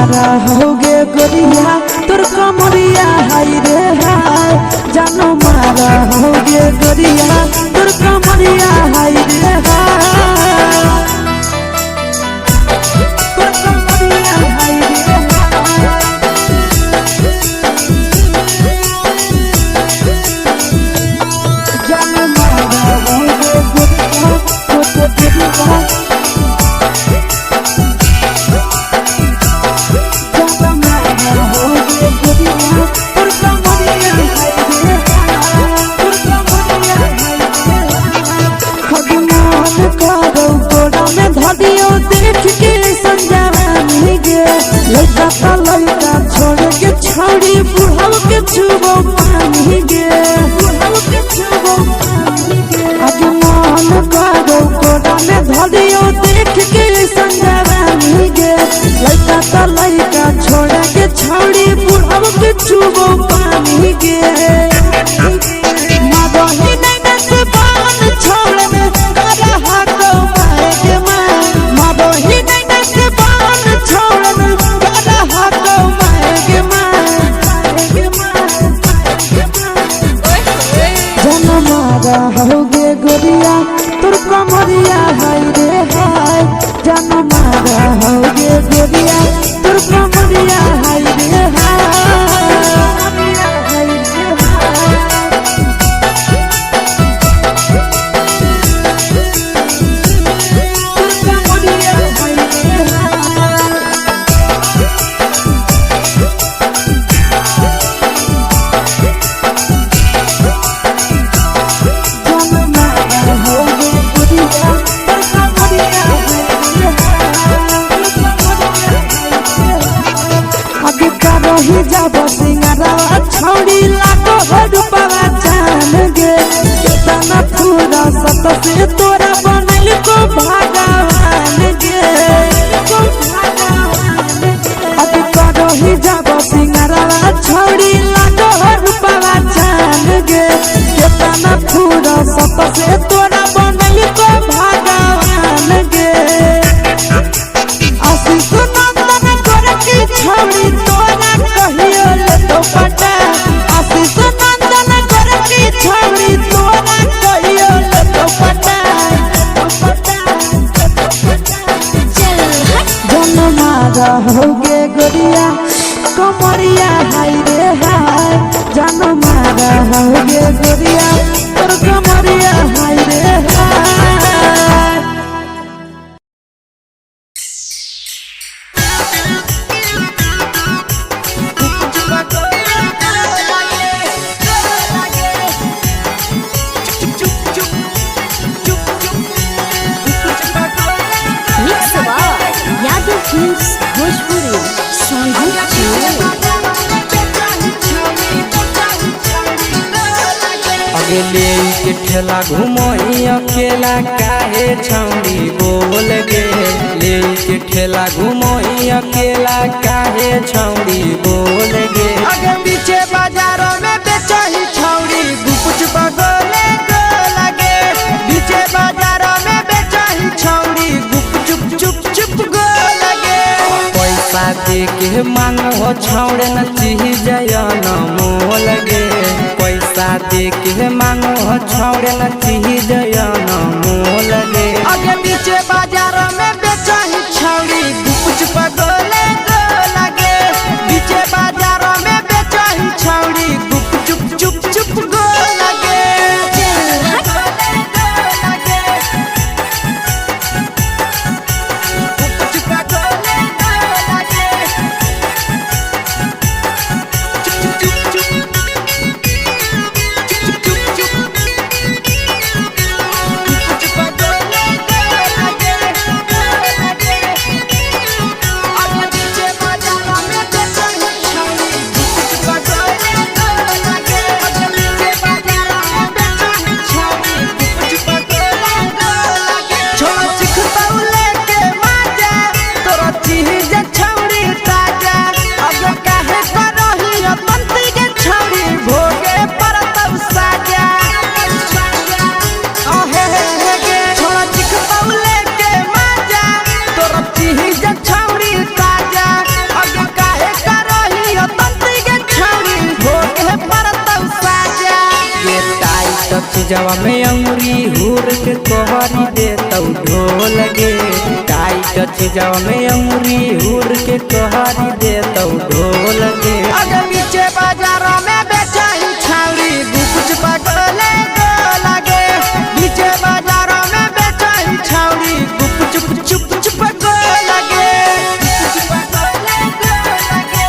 मारा होगे गोरिया तोर कमरिया हाय रे हाय। जानो मारा होगे गोरिया तोर कमरिया हाय रे हाय। तोर कमरिया हाय रे हाय। जानो मारा होगे गोरिया तोर कमरिया। देख के संजानी गे लड़का ता लड़का छोड़ के छोड़ी बुढ़ाव के छुबो पानी गे बुढ़ाव के छुबो पानी गे। आज मन करो कोड़ा में धरियो देख के संजानी गे लड़का ता लड़का छोड़ के छोड़ी बुढ़ाव के छुबो पानी गे। मादोही नहीं नस पान छोड़ में करा हाको मारे के मां। मादोही नहीं नस पान छोड़ में करा हाको मारे के मां। जन मारा होगे गोरिया तोर कमरिया हाय रे हाय। जन मारा होगे गोरिया तोर कमरिया हाय रे हाय। छौड़ी लागो रूपवा जान गे केतना पूरा सत से तोरा बनल को भगवान गे। अब करही जाब सिंगारवा छौड़ी लागो रूपवा जान गे केतना पूरा सत से तोरा बनल को भगवान गे। आशीष नंदन गोरकी छौड़ी तोरा कहियो ले तो पटा। आशीष नंदन गोरकी छौड़ी तोरा कहियो ले तो पटा। जन मारा होगे गोरिया कमरिया हाय रे हाय। जन मारा होगे गोरिया तोर कमरिया हाय रे हाय। Mix by Yadav films Bhojpuri Sonbhadra. अगले के ठेला घुमोही अकेला काहे छौड़ी बोल गे। ले के ठेला घुमोही अकेला काहे छौड़ी बोल गे। आगे पीछे बाजारों में बेचही छौड़ी गुपच बगोले गो लगे। पीछे बाजारों में बेचही छौड़ी गुप चुप चुप चुप गो लगे। पैसा दे के मांगो छौड़े न चीज न मोल गे। पैसा दे के मांगो छौड़े न चीज न मोल गे। आगे पीछे बाजारों में बेचही छौड़ी गुपच बगोले गो लगे। पीछे बाजारों में बेचही छौड़ी गुप चुप चुप चुप गो लगे। चीजवा में अंगुरी हुर के कोहरी दे तौ ढोल गे। टाइट चीजवा में अंगुरी हुर के कोहरी दे तौ ढोल गे। अगे बीचे बाजार में बेचाही छाउरी गुपचुप गोले गोलागे। बीचे बाजार में बेचाही छाउरी गुपचुप चुप चुप गोलागे। गुपचुप गोले गोलागे।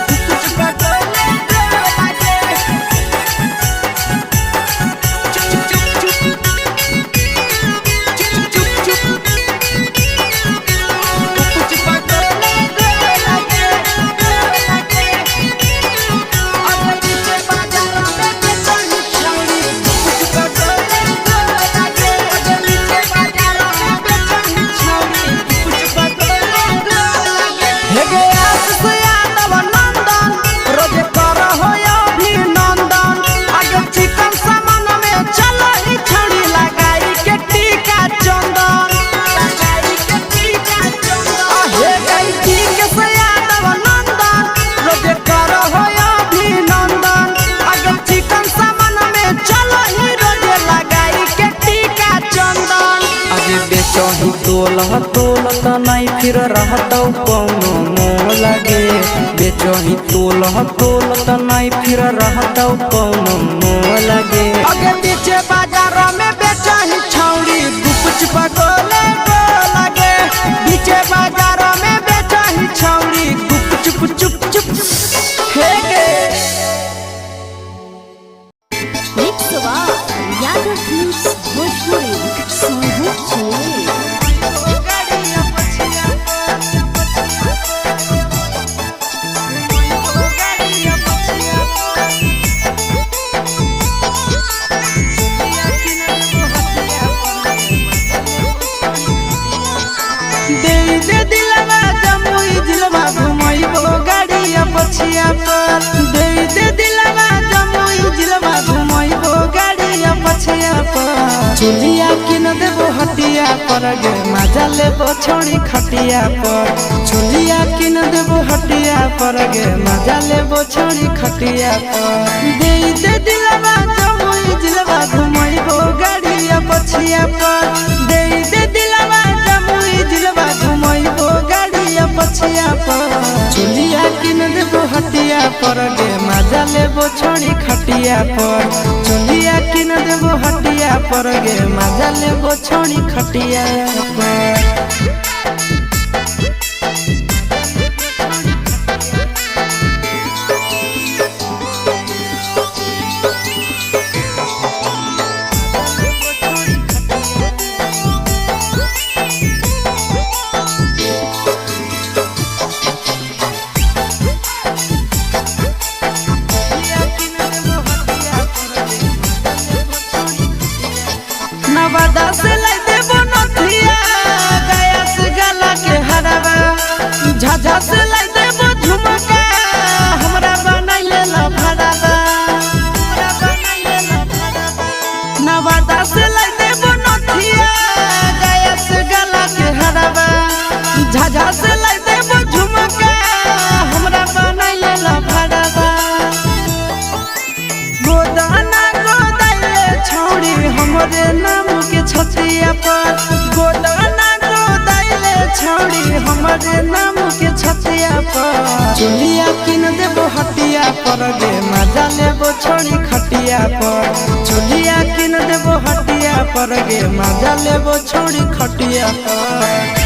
गुपचुप गोले गोलागे। चुप चुप चुप चुप चुप चुप गुपचुप गोले गोलागे गोलागे। अगे बीचे बाजार में बेचाही छाउरी गुपचुप गोले गोलागे। अगे बीचे बाजार में बेचाही छाउरी गुपचुप गोले गोलागे। हे गे आशीष यादव नंदन रोज कर हो अभिनंदन। आगे चिकन सामान में चलो ही छड़ी लगाई के टीका चंदन। लगाई के टीका चंदन। हे गई ठीक से यादव नंदन रोज कर हो अभिनंदन। आगे चिकन सामान में चलो ही रोज लगाई के टीका चंदन। अगे बेचही तोल तोल त नहीं फिर रहतौ कौनो मोल गे। बेचही तोल तोल त नहीं फिर रहतौ कौनो मोल गे। अगे बीचे बाजार में बेचाही छौड़ी गुपचुप गोले गोलागे। बीचे बाजार में बेचाही छौड़ी गुपचुप चुप चुप हे गे। Mix by Yadav films Bhojpuri Sonu छे। दे दे दिलवा जमुई जिलवा घुमैबो गाड़िया पछिया पर। दे दे दिलवा जमुई जिलवा घुमैबो गाड़िया पछिया पर। चुलिया किन देबो हटिया पर गे मजा लेबो छोड़ी खटिया पर। चुलिया किन देबो हटिया पर गे मजा लेबो छोड़ी खटिया पर। दे दे दिलवा जमुई जिलवा घुमैबो गाड़िया पछिया पर। दे दे दिलवा जमुई जिलवा घुमैबो गाड़िया पछिया पर। चुलिया किन देबो हटिया पर गे मजा लेबो छोड़ी खटिया पर। चुलिया किन देबो हटिया पर गे मजा लेबो छोड़ी खटिया पर। नवादा से लाई देबो नथिया गया से गला के हरावा। झाझा से लाई देबो झुमका हमरा बनाइले ला भरावा। नवादा से लाई देबो नथिया गया से गला के हरावा। झाझा से लाई देबो झुमका हमरा बनाइले ला भरावा। गोदाना गोदाइले छौड़ी हमरे नाम के छतिया पर। गोदाना गोदाइले छौड़ी हमरे नाम के छतिया पर। चुलिया किन देबो हटिया पर गे मजा लेबो छोड़ी खटिया पर। चुलिया किन देबो हटिया पर गे मजा लेबो छोड़ी खटिया पर।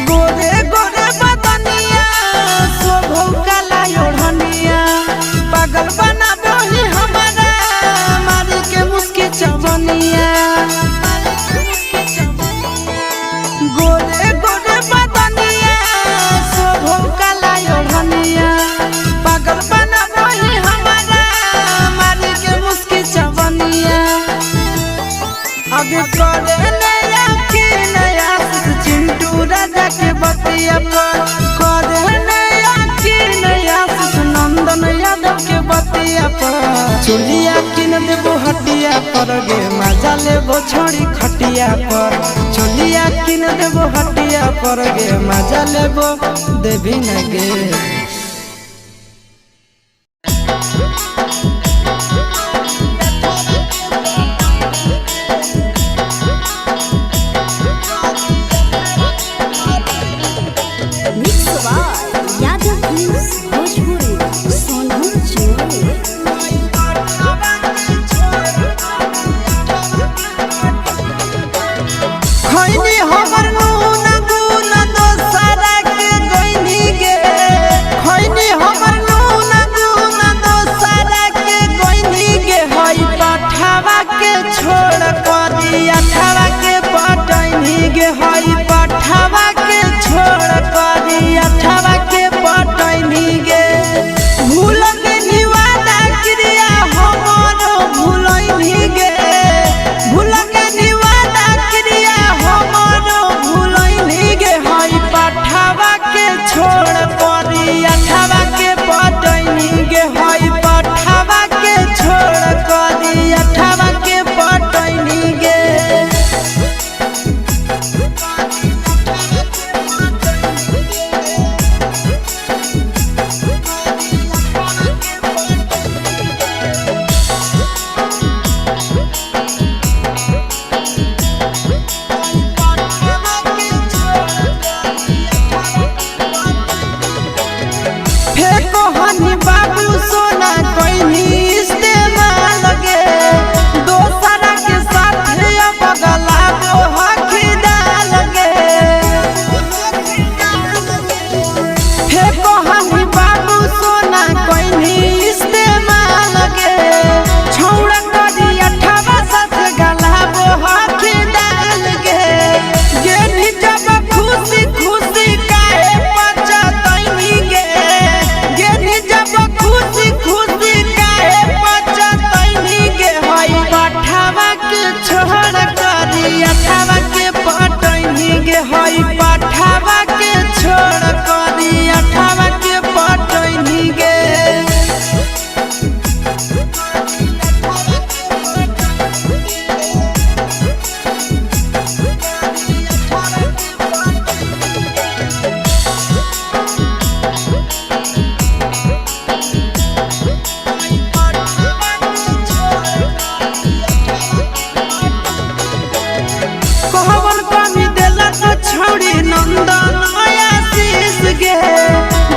गोरे गोरे बदनिया चोलिया किन देबो हटिया पर गे मजा लेबो छोड़ी खटिया पर। चोलिया किन देबो हटिया पर गे मजा लेबो देवी न गे। Mix by Yadav films Bhojpuri Sonpur Jamui. खैनी हमर नून गुन दोसरा के गइनी गे। खैनी हमर नून गुन दोसरा के गइनी गे। हई पठावा के छोड़ करी अठावा के पटैनी गे। हई पठावा के छोड़ करी अठावा के पटैनी गे। भूल गेनी वादा क्रिया हमर भूलैनी गे। भूल गेनी वादा क्रिया हमर भूलैनी गे। हई पठावा के छोड़ करी अठावा के पटैनी गे। हई पठावा के छोड़ करी अठावा के पटैनी गे। फेको हनी बाबू सोना कोइनी इस्तेमाल गे। दोसरा के साथ अब गला गो हकीदाल गे। फेको हनी बाबू सोना कोइनी इस्तेमाल गे। छौड़ा करी अठावा सस गला गो हकीदाल गे। गेनी जब खुशी खुशी काहे पचतैनी गे। गेनी जब खुशी खुशी काहे पचतैनी गे। हई पठावा के छोड़ करी अठावा के पटैनी गे। हई पठावा के छोड़ करी अठावा के पटैनी गे। कहवन कमी देलक छौड़ी नंदन आशीष गे।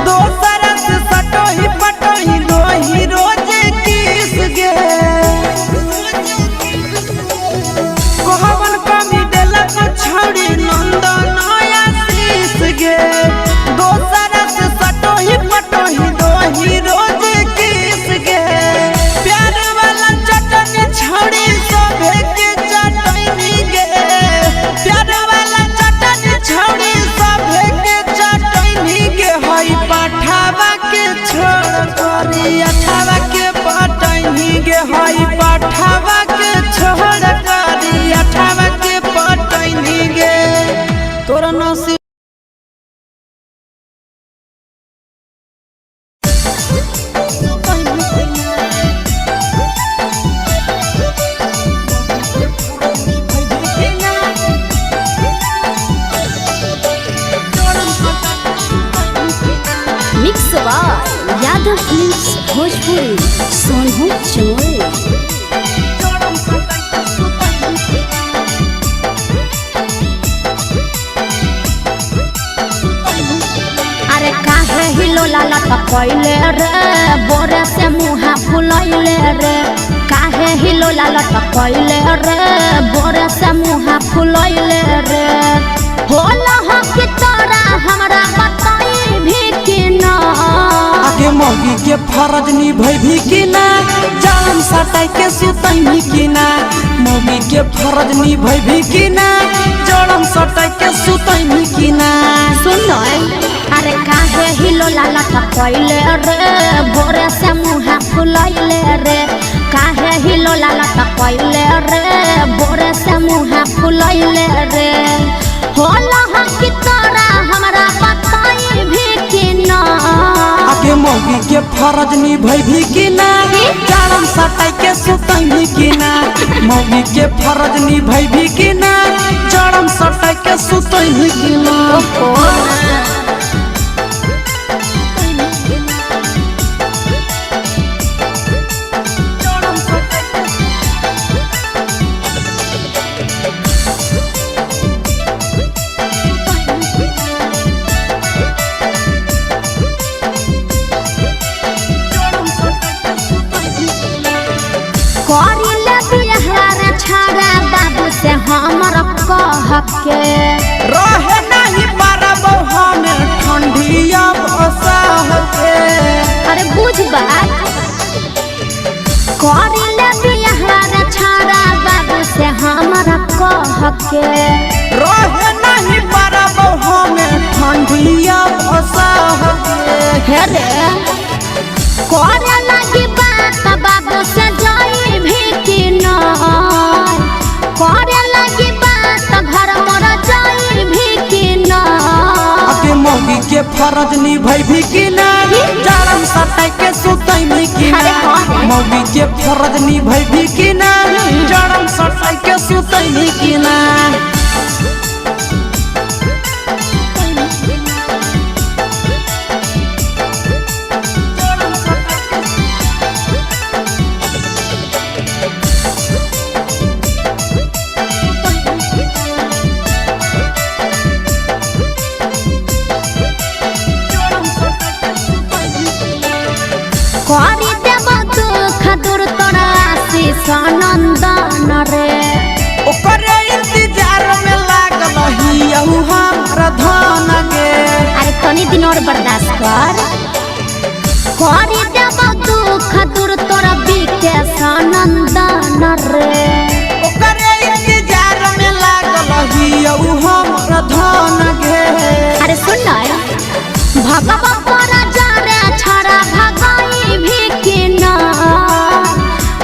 दोसर से सटोही पटोही लोही रोज किस गे। कहवन कमी देलक छौड़ी नंदन आशीष गे। दोसर से सटोही पटोही लोही रोज किस गे। प्यार वाला चटनी छौड़ी सभे के चटनी गे। प्यार वाला चटनी छौड़ी सभे के चटनी गे। हई पठावा के छोड़ करी अठावा के पटैनी गे। हई पठावा के छोड़ करी अठावा के पटैनी गे। तोरा नसीब mix by Yadav films Bhojpuri Sonpur Jamui. अरे काहे हिलोला लटकैले रे बोरे से मुहा फुलैले रे। काहे हिलोला लटकैले रे बोरे से मुहा फुलैले रे। होला हो कि तोरा हमरा बताई भी कि ना। आगे मौगी के फरज निभैभी कि ना, जान सटाई के सुतैनी कि ना। मौगी के फरज निभैभी कि ना, जड़म सटाई के सुतैनी कि ना। सुन अरे काहे हिलोला लटकैले रे बोरे से मुहा फुलैले रे। काहे हिलोला लटकैले रे बोरे से मुहा फुलैले रे। होला हो कि तोरा हमरा बताई भी कि ना। आगे मौगी के फरज निभैभी कि ना, जाड़म सटाई के सुतैभी कि ना? मौगी के फरज निभैभी कि ना? जाड़म सटाई के सुतैभी कि ना? करी ले बियाह रे छाड़ा बाबू से हमर कह के। रहे नहीं पारब हम ठंडिया बसाह के। अरे बुझ बात, करी ले बियाह रे छाड़ा बाबू से हमर कह के। रहे नहीं पारब हम ठंडिया बसाह के। हे रे करे लगी बात बाबू से जाई भी कि ना? करे लगी बात घर मोर जाई भी कि ना? अके मौगी के फरज निभैभी कि ना? जाड़म सटाई के सुतैभी कि ना? अरे हाँ रे। मौगी के फरज निभैभी कि ना? जाड़म सटाई के सुतैभी कि ना? करी देब दुख दूर तोरा आशीष नंदन रे। ओकरे इंतजार में लागल हियहु हमरा धन के। अरे तनी दिन और बर्दाश्त कर। करी देब दुख दूर तोरा विकेश नंदन रे। ओकरे इंतजार में लागल हियहु हमरा धन के। अरे सुन न, भगवा पर जा रे छड़ा भगाई भी कि ना?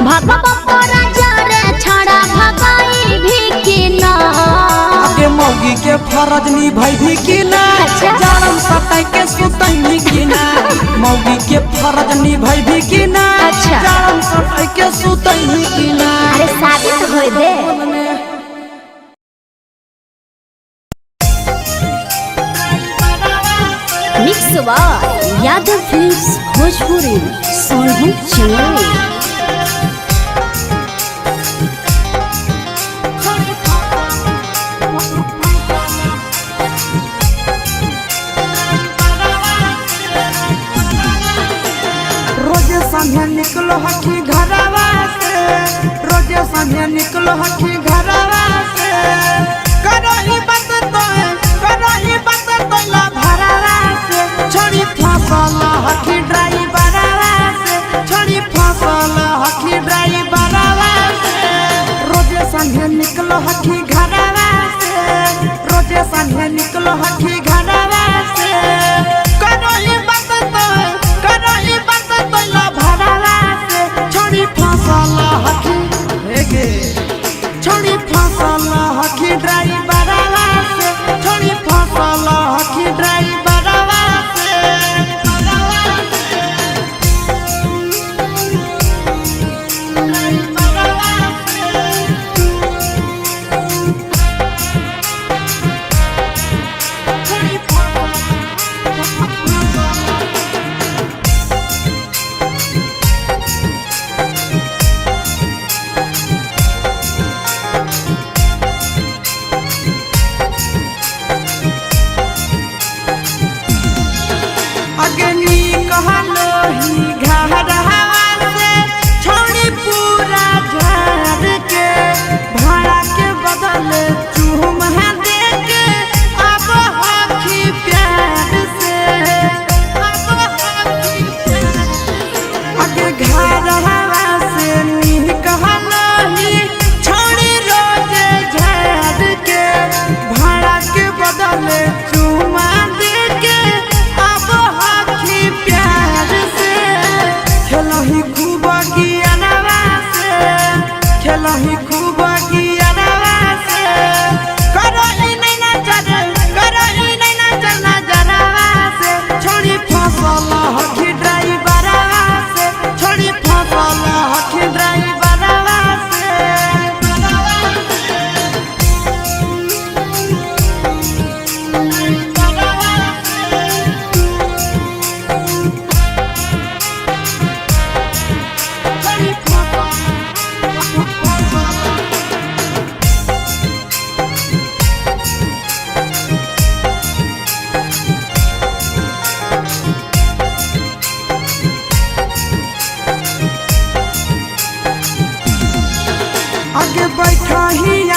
भगवा पर जा रे छड़ा भगाई भी कि ना? के मौगी के फरज निभैभी कि ना? अच्छा। जाड़म सटाई के सुतैभी कि ना? मौगी के फरज निभैभी कि ना? अच्छा। जाड़म सटाई के सुतैभी कि ना? अरे शादी तो होए दे। Mix by Yadav films Bhojpuri Sonhu Chennai. रोज संझे निकलो हखी घरवा से, रोज संझे निकलो हखी घरवा से। करो ही बात तो, करो ही बात तो ला भरवा से। छोड़ी फसल हखी ड्राइवरवा से, छोड़ी फसल हखी ड्राइवरवा से। रोज संझे निकलो हखी घरवा से, रोज संझे निकलो हखी घरवा से। करो ही बात तो, करो ही बात तो ला भरवा से। छोड़ी फसल हखी हे गे, छोड़ी फसल हखी ड्राइवरवा से, छोड़ी फसल हखी ड्राइवरवा।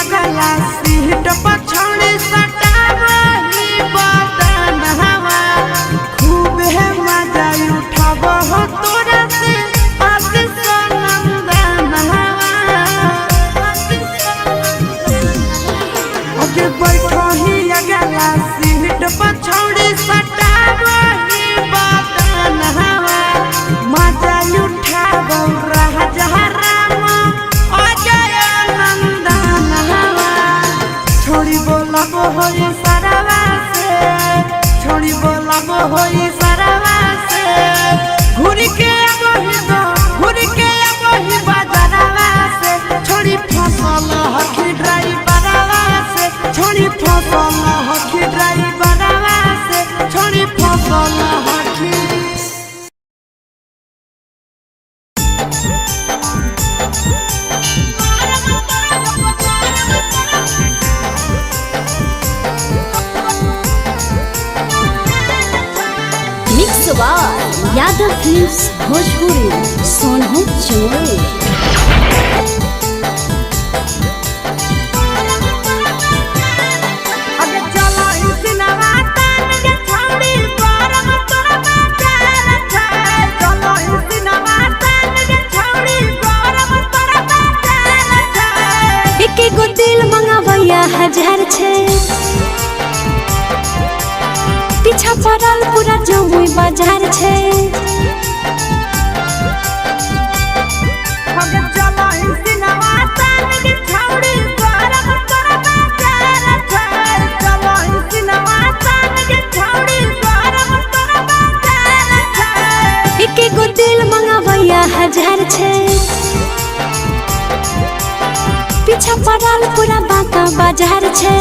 अगला सीट पर छौड़ी सटावही बदन हवा खूब है मजा उठाब हो तोरा से आशीष नंदन हवा। ओके बैठो ही अगला सीट पर छौड़ी सटावही बदन हवा मजा उठाब राजा राम अजय नंदन हवा। छोड़ी बोलब होई सरवा से, छोड़ी बोलब होई सरवा से, घूर के अबही दो घूर के अबही बाजारवा से, छोड़ी फसल हखी ड्राइवरवा से, छोड़ी फसल हखी ड्राइवरवा से, छोड़ी फसल हखी। Mix by Yadav films Bhojpuri Sonu Chamoli. अगे चलो इसिनवा तान के छौड़ी गरम तोरा बाजार छै, चलो इसिनवा तान के छौड़ी गरम तोरा बाजार छै। एके गो दिल मंगावैया हजार छै, पीछा पड़ल पूरा जमुई बाजार छै। अगे चलो इसिनवा तान के छौड़ी गरम तोरा बाजार छै, चलो इसिनवा तान के छौड़ी गरम तोरा बाजार छै। एके गो दिल मंगावैया हजार छै, पीछा पड़ल पूरा बांका बाजार छै।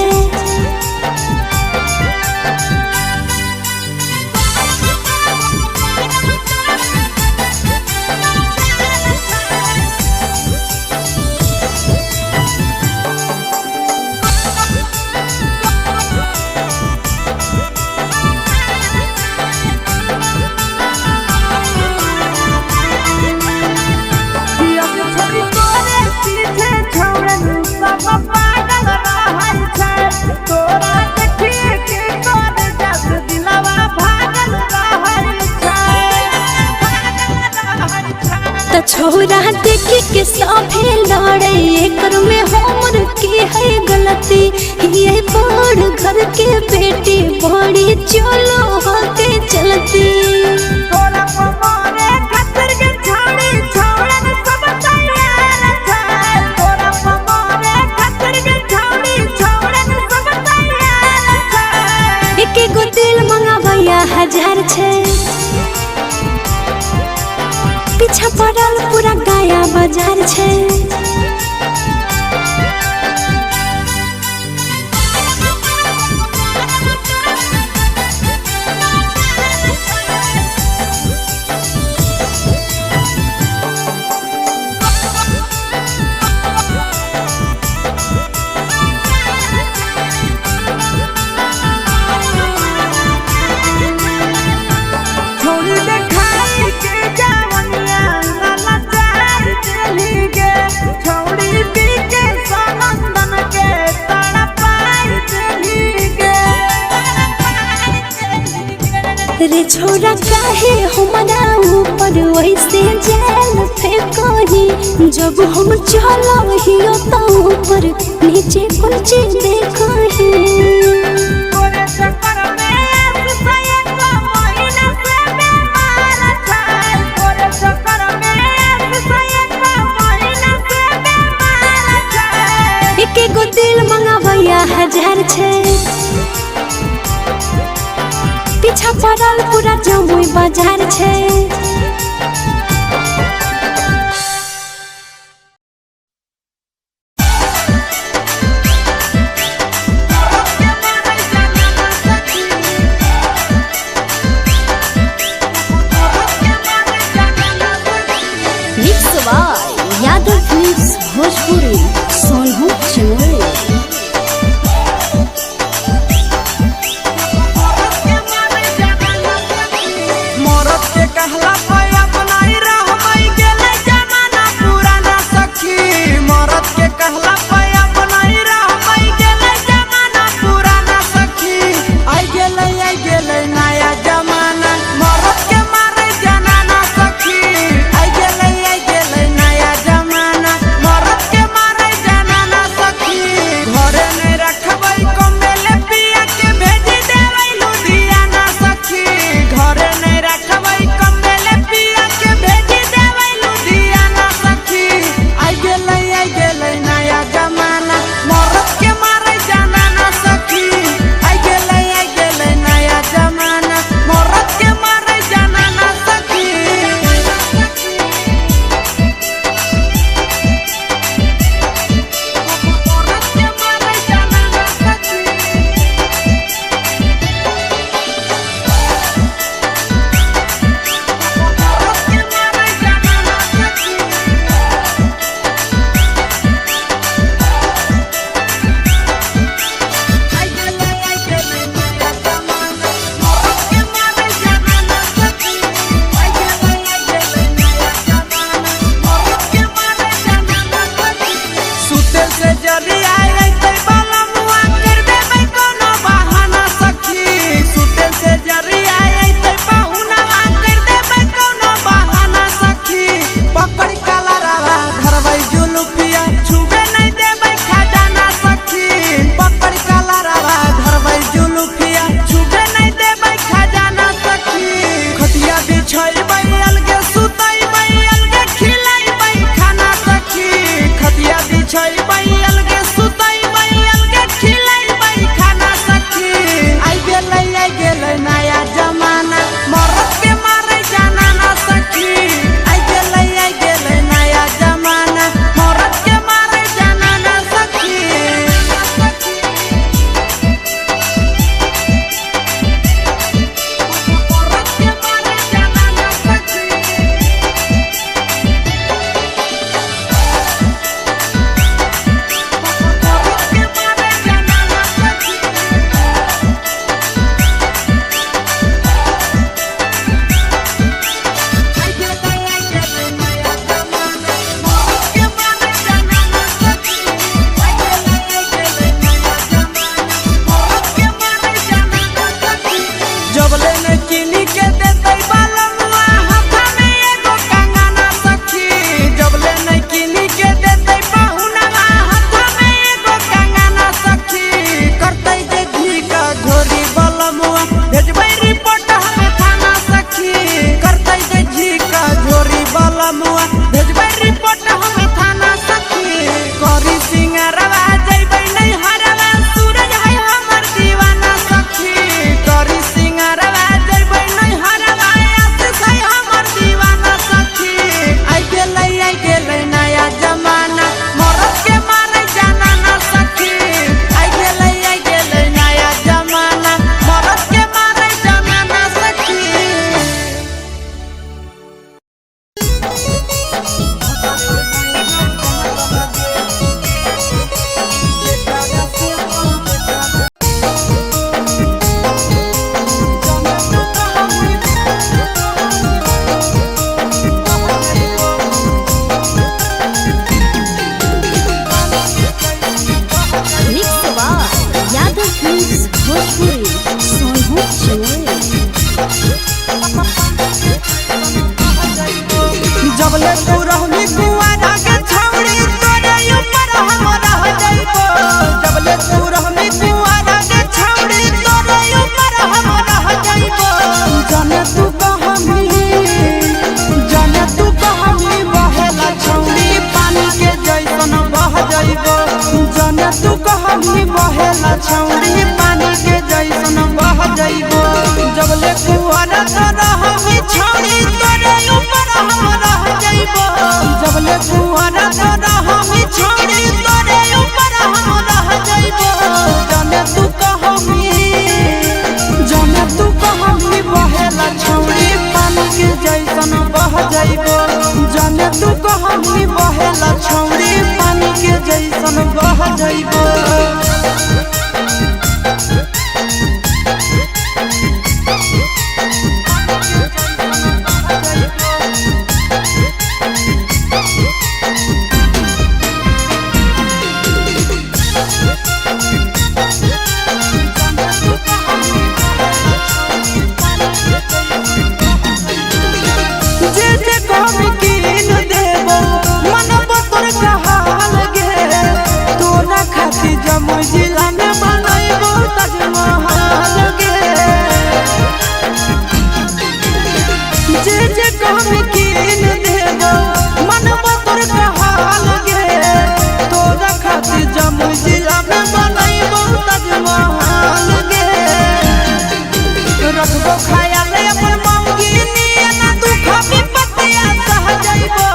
अगे छोरी तोरे पीछे छौड़न सब पागल रहल छै, तोरा देखिए के तोर जस दिलवा भागल रहल छै, भागल रहल छै। त छोरा देखे के सभे लड़े, एकर में हमर के है गलती। ये बड़ घर के बेटी बड़ी चलो होके चलती। तोरा पमरे खातिर के छौड़ी छौड़न सब तैयार छै, तोरा पमरे खातिर के छौड़ी छौड़न सब तैयार छै। एके गो दिल मंगावैया हजार छै, पीछा पड़ल पूरा गाया बाजार छै। छोड़ी देखाई के जावनिया लाला चार चली गे, छोड़ी पी के सनंदन के तड़ा पार चली गे। रे छोरा काहे हमरा ऊपर वैसे जाल फेंकही, जब हम चलहियो त ऊपर नीचे कुछ देखही। तोरे चक्कर में आस एक महीना से बीमार छै, तोरे चक्कर में आस एक महीना से बीमार छै। एके गो दिल मंगावैया हजार छै, पीछा पड़ल पूरा जमुई बाजार छै। Mix by Yadav films Bhojpuri Sonu Chamoli. मरद के कहला पे अपनाई रहमई गेले जमाना पुराना सखी, मरद के कहला पे अपनाई रह बिछैबै अलगे सुतैबै अलगे खिलैबै खाना सखी। खटिया बिछैबै अलगे सुतैबै अलगे खिलैबै खाना सखी। आई गेलै नया जमाना मरद के मारे जाना ना सखी। आई गेलै नया जमाना मरद के मारे जाना ना सखी। मरद के मारे जाना ना सखी। मरद के मारे जाना ना सखी। आई गेलै नया जमाना मरद के मारे जाना ना सखी। आई गेलै नया जमाना मरद के मारे जाना ना सखी। जबले न किनी के देतै बालमुआ हाथा में एगो कंगना सखी। जबले न किनी के देतै पहुनवा हाथा में एगो कंगना सखी। करतै जे घी का घोरी बालमुआ भेजबै रिपोर्ट हमें थाना सखी। करतै जे घी का घोरी बालमुआ भेजबै रिपोर्ट हमें थाना सखी। करी सिंगरवा जइबै नहीं हरवा सूरज है हमर दीवाना सखी। करी सिंगरवा जइबै नहीं हरवा आशीष है हमर दीवाना सखी। आई गेलै नया जमाना मरद के मारे जाना ना सखी। आई गेलै नया जमाना मरद के मारे जाना ना सखी। Mix by Yadav films Bhojpuri Sonu Chinoy. जबले तू रहमी कुआरा के छौड़ी तोरे ऊपर हम रह जइबो। जबले तू रहमी कुआरा के छौड़ी तोरे ऊपर हम रह जइबो। जाने तू कहमी जाने तू कहमी बहेला छौड़ी पानी के जैसन बह जइबो। जाने तू कहमी बहेला छौड़ी पानी के जैसन बह जइबो। जबले कुआरा तो रहमी छौड़ी तोरे ऊपर हम रह जइबो। जबले कुआरा तो रहमी छौड़ी तोरे ऊपर हम रह जइबो। जाने तू कहमी जाने तू कहमी बहेला छौड़ी पानी के जैसन बह जइबो। जाने तू कहमी बहेला छौड़ी पानी के जैसन बह जइबो। जे जे कहबी कीन देबो मनब तोर कहाल गे। तोरा खातिर जमुई जिला में बनैबो ताजमहल गे। जे जे कहबी कीन देबो मनब तोर कहाल गे। तोरा खातिर जमुई जिला में बनैबो ताजमहल गे। रखबो ख्याल अपन मौगी नियन दुख विपत्तिया सह जइबो।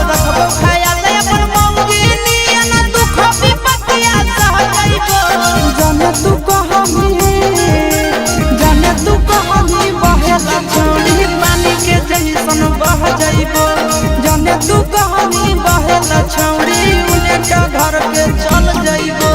रखबो ख्याल अपन मौगी नियन दुख विपत्तिया सह जइबो। जाने तू कहमी जाने तू कहमी बहेला छौड़ी पानी के जैसन बह जइबो। जाने तू कहमी बहेला छौड़ी उनका घर के चल जइबो।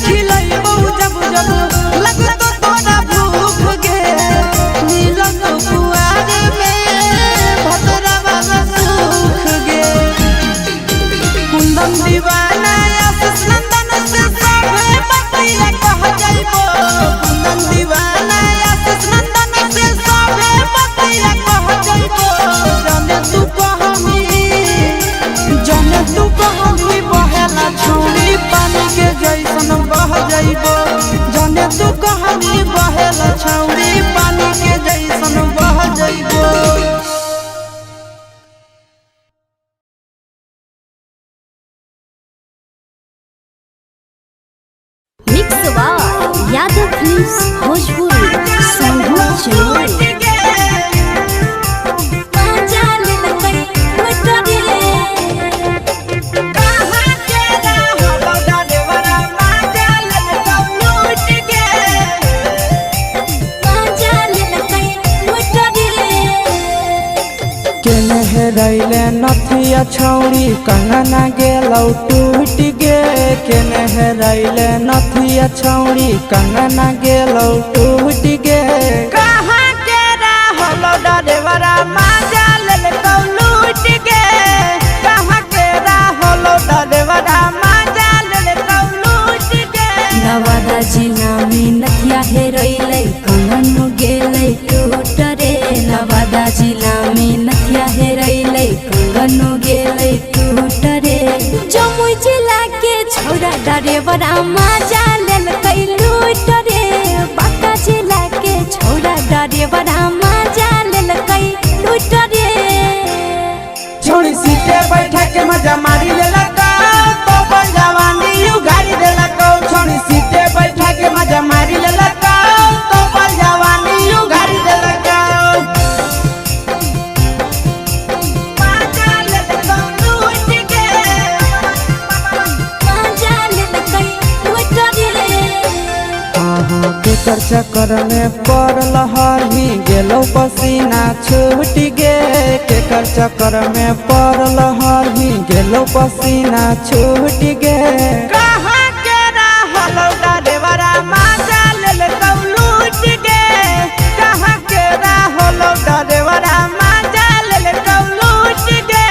खिलैबौ जब जब लगतो तोरा भूख गे। मिलत कुआर में भतरा वाला सुख गे। कुंदन दीवाना आशीष नंदन से सभे बतिया कह जाइबो। कुंदन दीवाना आशीष नंदन से सभे बतिया कह जाइबो। जाने तू कहमी, जाने तू कहमी बहेला छौड़ी पानी के जैसन बह जाइबो। जाने तू कहमी बहेला छौड़ी पानी के जैसन बह जाइबो। Mix by Yadav films Bhojpuri Sandhu Chamoli. केने हेरैले नथिया छौरी कंगना गेलौ टूट गे। केने हेरैले नथिया छौरी कंगना गेलौ टूट गे। कहाँ के रहलो डरेवरा माजा लेलकौ लूट गे। कहाँ के रहलो डरेवरा माजा लेलकौ लूट गे। नवादा जिला में नथिया हेरैलै कंगन गेलै टूट रे। नवादा जिला में नथिया हेरैलै कंगन गेलै टूट रे। जमुई जिला के छौरा डरेवरा माजा लेलकै लूट रे। बांका जिला के छौरा डरेवरा माजा लेलकै लूट रे। छोड़ी सीटे बैठा के मजा मारी लेलकौ तो बन जवानी उगारी देलकौ। छोड़ी सीटे बैठा के मजा मारी लेलकौ तो बन जवानी उगारी देलकौ। माजा लेलकौ लूट गे। माजा लेलकै लूट रे। अहाँ केकर चक्कर में पड़ल हही गेलौ पसीना छूट गे। केकर चक्कर में पड़ल हही गेलौ पसीना छूट गे। कहाँ के रहलो डरेवरा माजा लेलकौ लूट गे। कहाँ के रहलो डरेवरा माजा लेलकौ लूट गे।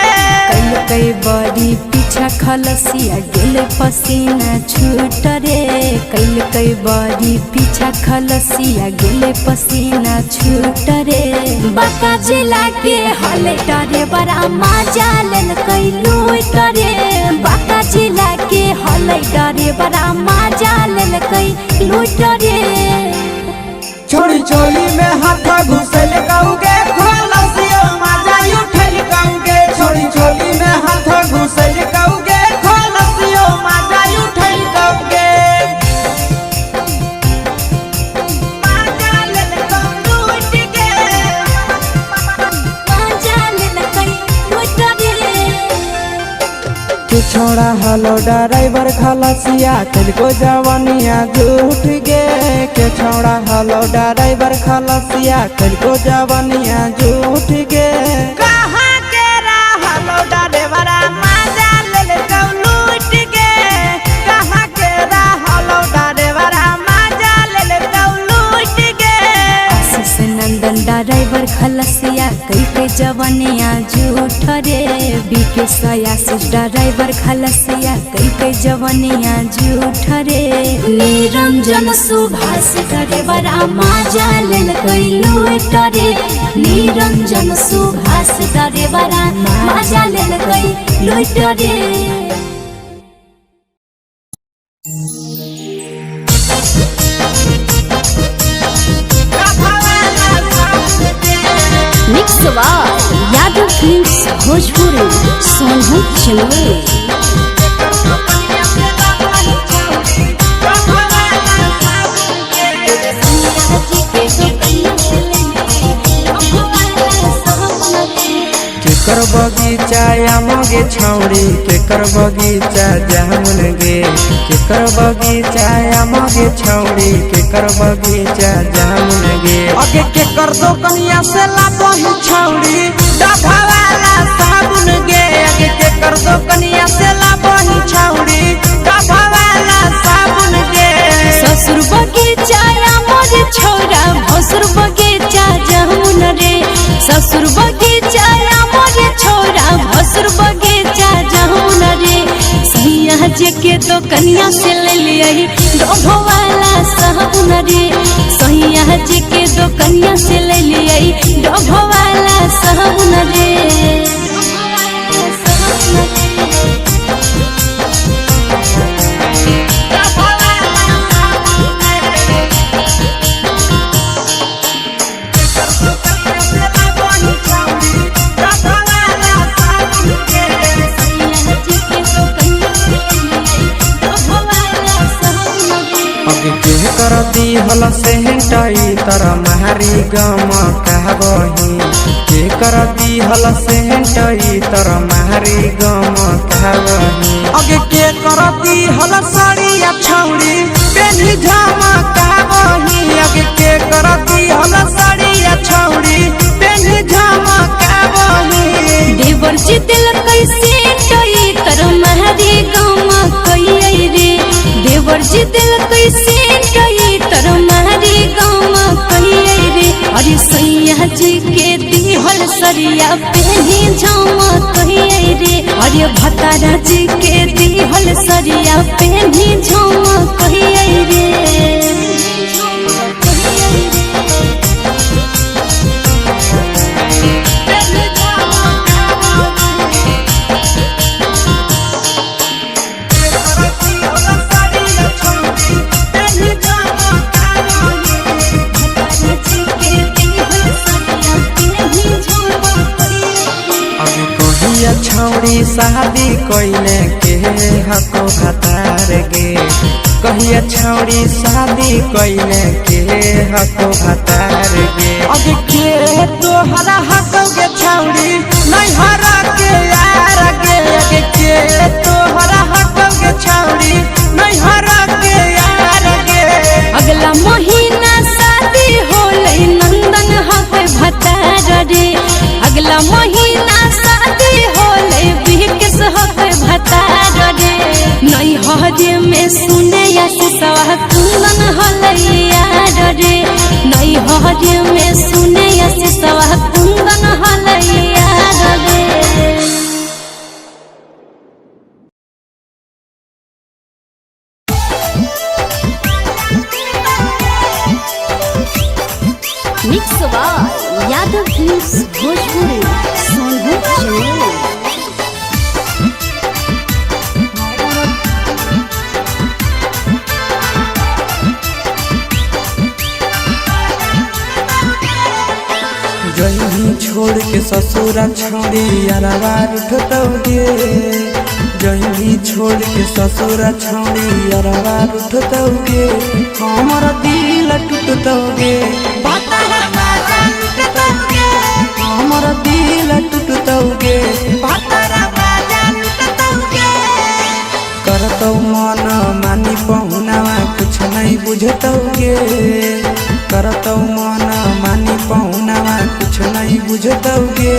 कई बड़ी पीछा खलसिया गेल पसीना छूट रे। कैल बड़ी पीछा खलसिया गेल पसीना छूट रे। बांका जिला के हले डरेवरा माजा लेलकै लूट रे। बांका जिला के हले डरेवरा माजा लेलकै लूट रे। छोड़ी चोली में हाथ घुसल कौगे खोलसियो माजा उठल कौगे। छोड़ी चोली में हाथ घुसल कौगे खोलसियो माजा उठल कौगे। माजा लेलकौ लूट गे। माजा लेलकै लूट रे। के छोड़ा हलो ड्राइवर खलसिया तिनको जवानिया झूठ गे। के छोड़ा हलो ड्राइवर खलसिया तिनको जवानिया झूठ गे। कहाँ के रहलो डरेवरा माजा लेलकौ लूट गे। कहाँ के रहलो डरेवरा माजा लेलकौ लूट गे। आशीष नंदन ड्राइवर खलसिया कई के जवनिया झूठ रे। बीके आशीष ड्राइवर खलसिया कई के जवनिया झूठ रे। निरंजन सुभाष ड्राइवरा माजा लेलकै लूट रे। निरंजन सुभाष ड्राइवरा माजा लेलकै लूट रे। Mix by Yadav films Bhojpuri Sonu Chamoli. केकर बगीचा आमगे छौड़ी केकर बगीचा जामुन गे। केकर बगीचा आमगे छौड़ी केकर बगीचा जामुन गे। अगे के कर दो कनिया से लाबही छौड़ी डभा वाला साबुन गे। अगे के कर दो कनिया से लाबही छौड़ी डभा वाला साबुन गे। जी के दोकनिया से ले लियई डोभो वाला साबुन रे। सैया जी के दोकनिया से ले लियई डोभो वाला साबुन रे। सैया जी के दोकनिया से ले लियई डोभो वाला साबुन रे। अब के कर दी हल सेहटाई तर मारी गम कहबही, के कर दी हल सेहटाई तर मारी गम कहबही। अगे के करती हल साड़िया छौड़ी पेन्ही झमा काबही। अगे के करती हल साड़िया छौड़ी पेन्ही झमा काबही। देवर जी दिल कैसे टई तर महरी गमा कई रे। देवर जी दिल कैसे टई तर महरी गमा कई रे। अरे सैया जी के दिहल सरिया पेनी झमा कई रे। अरे भतारा जी के दिहल सरिया पेनी झमा कई रे। भतारा जी के दिहल सरिया पेनी झमा कई रे। अब कहिया छौड़ी शादी कइले के हको भतार गे, कहिया छौड़ी शादी कइले के हको भतार गे। अगे के तोहरा हकौगे छौड़ी नैहरा के यार गे। अगे के तोहरा हकौगे छौड़ी नैहरा के यार गे। अगला महीना शादी होलै नंदन हक भतार रे। अगला महीना शादी होलै बिकेश हक भतार रे। नैहर में सुने आशीषवा कुंदन होलै यार रे। नैहर में सुने आशीषवा कुंदन होलै यार रे। Mix by Yadav films Bhojpuri Sonbhadra Chamoli. जही छोड़ के ससुरा छोड़ी अरवा उठतौ गे, जही छोड़ के ससुरा छोड़ी अरवा उठतौ गे, हमर दिल टूटतौ गे, हमर दिल टूटतौ गे। करतौ मन मानी पहुनावा कुछ नहीं बुझतौ गे, करतौ मन मानी पहुनावा कुछ नहीं बुझतौ गे,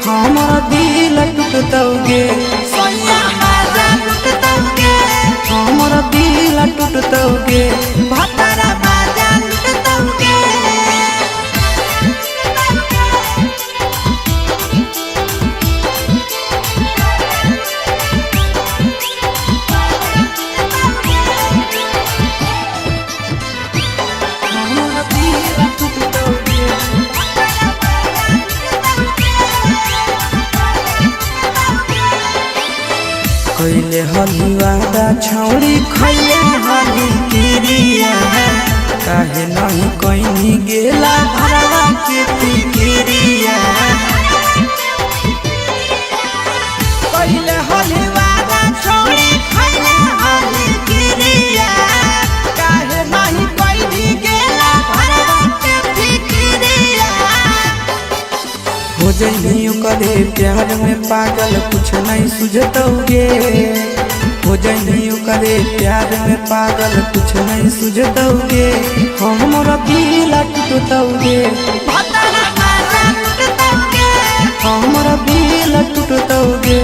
हमर दिल टूटतौ गे, हमर दिल टूटतौ गे। हमर दिल टूटतौ गे। कैले हली वादा छौड़ी खैले हली किरिया, काहे नहीं कहीं गेला भरवा के तिकिरिया। पहिले होली वाला छौड़ी खैले हली किरिया, काहे नहीं कोई गेला भरवा के फिकिरिया। हो जइनी ओकरे प्यार में पागल कुछ नहीं सुझतौ गे, हो जइनी ओकरे प्यार में पागल कुछ नहीं सुझतौ गे, हमर दिल टूटतौ गे, हमर दिल टूटतौ गे।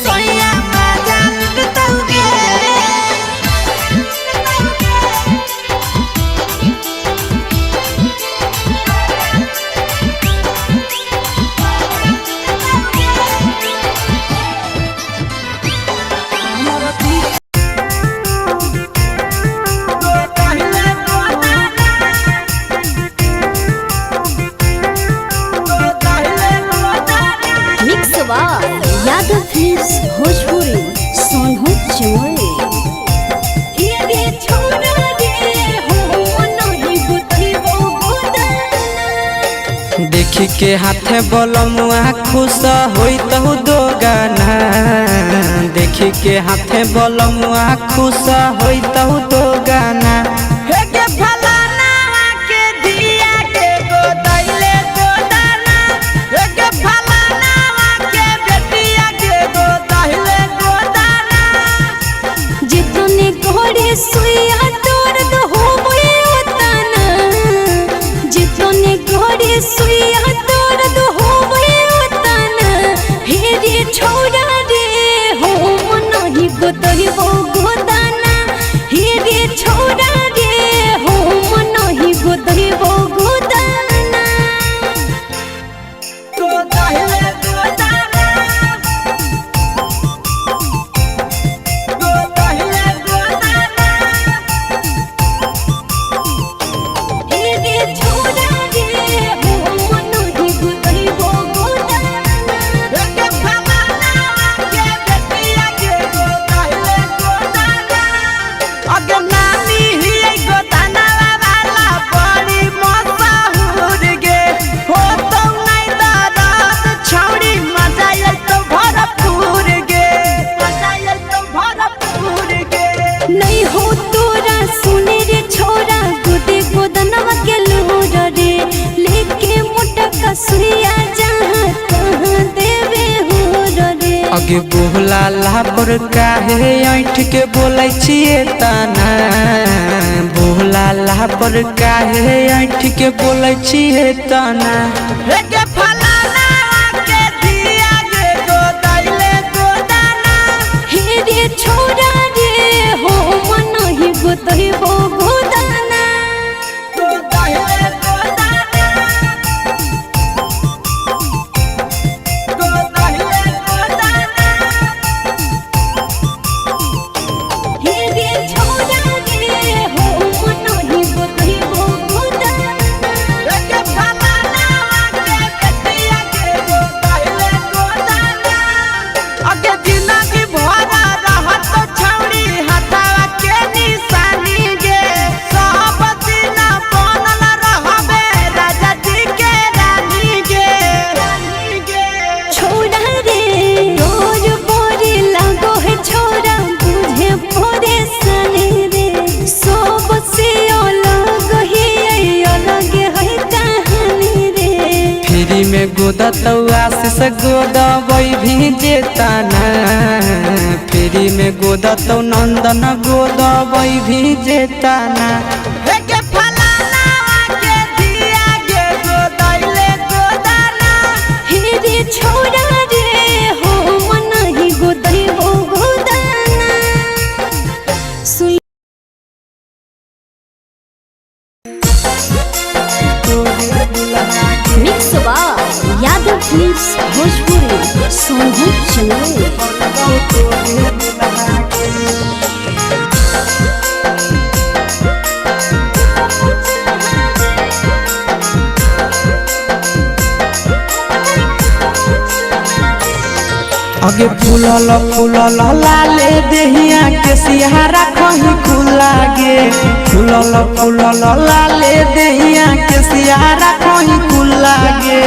सोया मजा लुटतौ गे। हमर दिल चमोली। हे रे छोरा रे हो नहीं गोतैबो गोदाना। देखी के हाथे बलमुआ खुश होइतहु दो गाना। देखी के हाथे बलमुआ खुश होइतहु दो गाना। हे के फलाना के धिया के गोदैले गोदाना। हे के फलाना के बेटिया के गोदैले गोदाना। जितने घोड़े सुइया दर्द होवे उतना, जितने घोड़े सुइया दर्द होवे उतना। हे रे छोरा रे हो नहीं गोतैबो गोदाना। हे रे छोरा रे हो नहीं गोतैबो गोदाना। गोदैले गोदाना। गोदैले गोदाना। हे रे छोरा रे हो नहीं गोतैबो गोदाना। हे के फलाना के बेटिया के गोदैले गोदाना। अगे नानी हियै गोदाना वाला बड़ी मशहूर गे। हो तो नै दरद छौड़ी मजा अइतौ भरपूर गे। मजा अइतौ भरपूर गे। नहीं हो तोरा सुने रे छोरा गोदे गोदनवा के लोर रे, लेके मोटा कसुइया जहाँ तहाँ देवे हो रे। अगे बोहला लापर काहे ऐठ के बोलै छियै ताना। बोहला लापर काहे ऐठ के बोलै छियै ताना। हे के फलाना के धिया के गोदैले गोदाना। हे रे छोरा रे हो मन ही गोतैबो गोदाना। गोदैले गोदाना। गोदैले गोदाना। हे रे छोरा रे हो मन ही गोतैबो गोदाना। हे के फलाना के बेटिया के गोदैले गोदाना। अगे जिंदगी भरा रहत छौड़ी हथवा के निशानी गे। सब दिन बनल रहबे राजा जी के रानी गे। छोरा रे रोज बोरे लागो है छोरा बुझे पोरे सने रे, सब से अलग है अलग है कहानी रे। फ्री में गोदतौ आशीष गोदबै भी जेताना। फ्री में गोदतौ नंदन गोदबै भी जेताना। हे के फलाना के धिया के गोदैले गोदाना। हे रे छोरा रे हो मन ही गोदैबो गोदाना। सुन मिक्स बा यादव फिल्म्स भोजपुरी सोनू चंदोली। अगे फूलल फूलल लाले देहिया के सिहारा खही खुला गे। फूलल फूलल लाले देहिया के सिहारा खही खुला गे।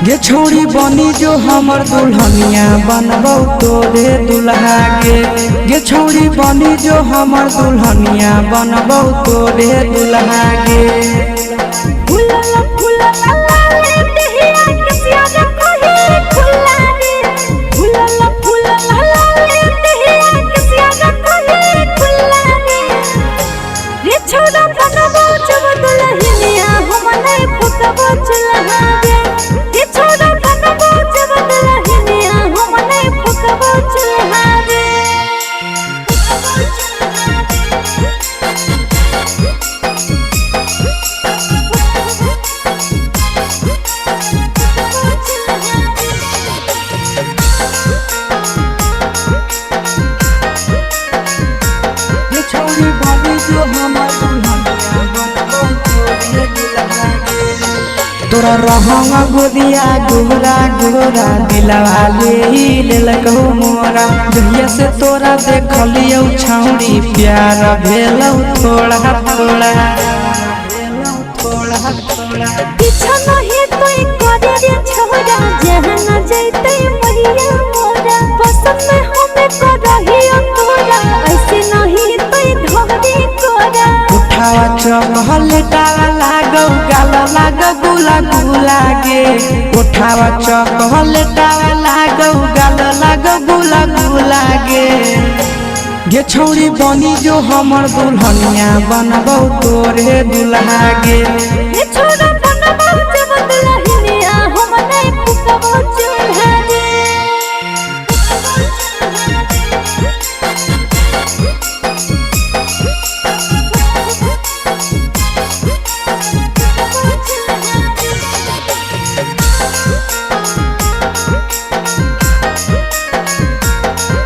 गे छौड़ी बनी जो हमर दुल्हनिया बनबौ तोरे दुल्हा गे। गे छौड़ी बनी जो हमर दुल्हनिया बनबौ तोरे दुल्हा गे। फूलल फूलल लाले देहिया के सिहारा खही खुला रे। फूलल फूलल लाले देहिया के सिहारा खही खुला रे। रे छोरा बनबो जब दुल्हनिया हम नहीं फुकबो चुल्हा गे। रे छोरा बनबो जब दुल्हनिया हम नहीं फुकबो चुल्हा रे। फुकबो चुल्हा रे। तोरा रहंग गोदिया गोरा गोरा दिलवा ले लेलकौ मोरा। जहिया से तोरा देखलियौ छौड़ी प्यार भेलौ थोड़ा थोड़ा। पीछा नहीं तो करे रे छोरा, जहाँ न जैते मैया मोरा। पसंद में हमें करही तोरा, ऐसे नहीं तो धरे कोरा। उठावा चॉकलेटावा लागौ गाल लाग गुला गुला गे। उठावा चॉकलेटावा लागौ गाल लाग गुला गुला गे। गे छौड़ी बनी जो हमर दुल्हनिया बनबौ तोरे दुल्हा गे। हे छोरा बनबौ जब दुल्हनिया, हम नहीं फुकबौ चूल्हा रे।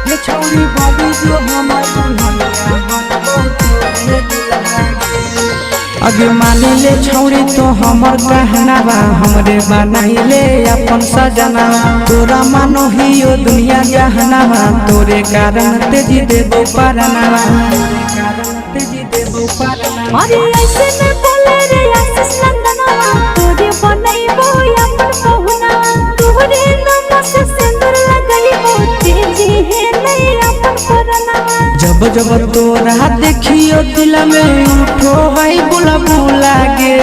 गे छौड़ी बनी जो हमर दुल्हनिया बनबौ तोरे दुल्हा गे। अगे मानी ले छौड़ी तो हमर कहनावा, हमरे बनाई ले अपन सजना। तोरा मानो हियो दुनिया जहनावा, तोरे कारण तेजी देबो परनावा। अरे ऐसे में बोले रे आशीष नंदनवा, तोरे बनैबो अपन पहुना। तोरे नाम से सिंदूर लगैबो, तेजी है नहीं अपन परनावा। जब जब तोरा देखियो दिल में उठो है बुला बुला गे।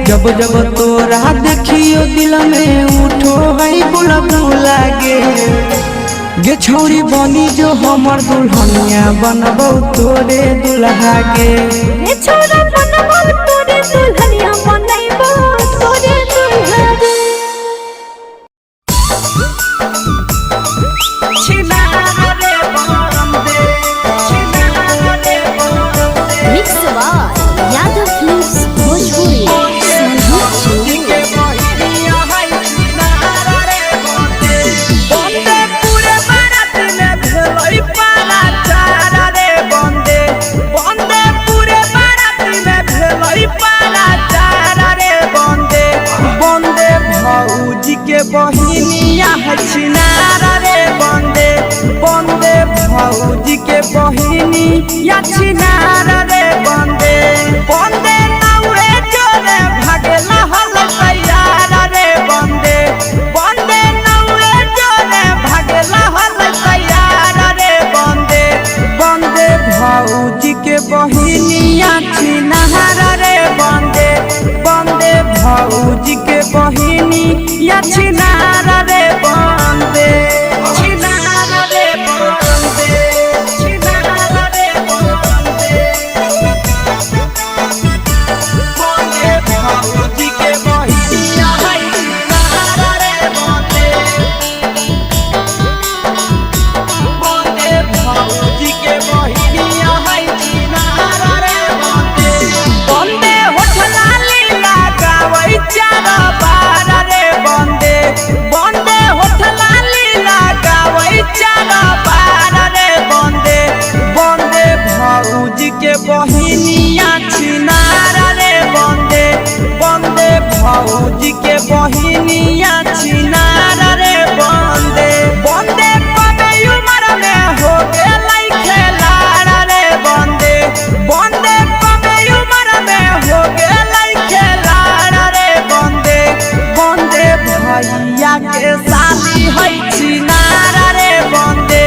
जब जब तोरा देखियो दिल में उठो है बुला बुला गे। गे छौड़ी बनी जो हमर दुल्हनिया बनबौ तोरे दुल्हा गे। हे छोरा बनबौ तोरे दुल्हनिया, बनैबो तोरे दुल्हा रे। Mix by Yadav films Bhojpuri. के बहिनिया है छिनारा रे बंदे, बंदे भौजी के बहिनी या छिनारा रे बंदे। बंदे नौरे जोरे भागेला हल तैयार रे बंदे, बंदे नौरे जोरे भागेला हल तैयार रे बंदे। बंदे भौजी के बहिनिया छिनारा रे बंदे, बंदे भौजी के बहिनी या छिनारा रे बंदे। छिनारा रे बंदे, छिनारा रे बंदे। बंदे भौजी के बहिनिया है छिनारा रे बंदे। बंदे भौजी के बहिनिया है छिनारा रे बंदे। बंदे होठ लाली लगावै चार बार रे बंदे, बंदे होठ लाली लगावै चार बार रे बंदे। बंदे भौजी के बहिनिया छिनारा रे बंदे, बंदे भौजी के बहिनिया छिनारा रे बंदे। बंदे कमे उमर में हो गेलै खेलाड़ा रे बंदे, बंदे कमे उमर में हो गेलै खेलाड़ा रे बंदे। बंदे भैया के साली है छिनारा रे बंदे,